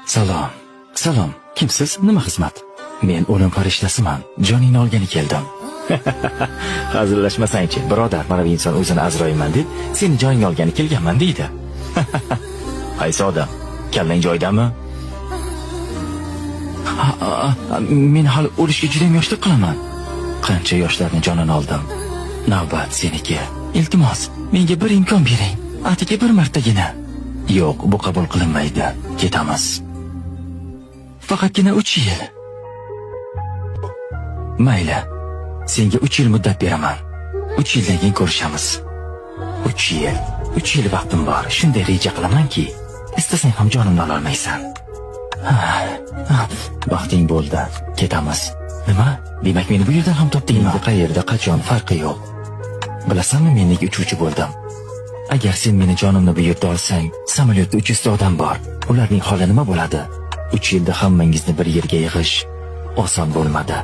Salom. Salom. Kimsiz? Nima xizmat? Men o'lim farishtasiman. Joningni olgani keldim. Hazillashmasangchi, birodar, mana bu inson o'zini Azroilman deb, seni joningni olgani kelganman deydi. Qaysi odam? Kallang joyidami? Men hali o'lishga juda yoshlik qilaman. Qancha yoshlarni jonini oldim. Navbat seniki. Iltimos, menga bir imkon bering. Atigi bir martagina. Yo'q, bu qabul qilinmaydi. Ketamiz. Faqatgina 3 yil. Mayli. Senga 3 yil muddat beraman. 3 yildan keyin ko'rishamiz. 3 yil. 3 yil vaqtim bor. Shunday reja qilamanki, istasang ham jonimni ololmaysan. Vaqting bo'ldi. Ketamiz. Nima? Demak, meni bu yerdan ham topdingmi? Qayerda, qachon, farqi yo'q. Bilasanmi, men nega uchuvchi bo'ldim? Agar sen meni jonimni bu yerda olsang, samolyotda 300 ta odam bor. Ularning holi nima bo'ladi? 3 yilda hammangizni bir yerga yig'ish oson bo'lmadi.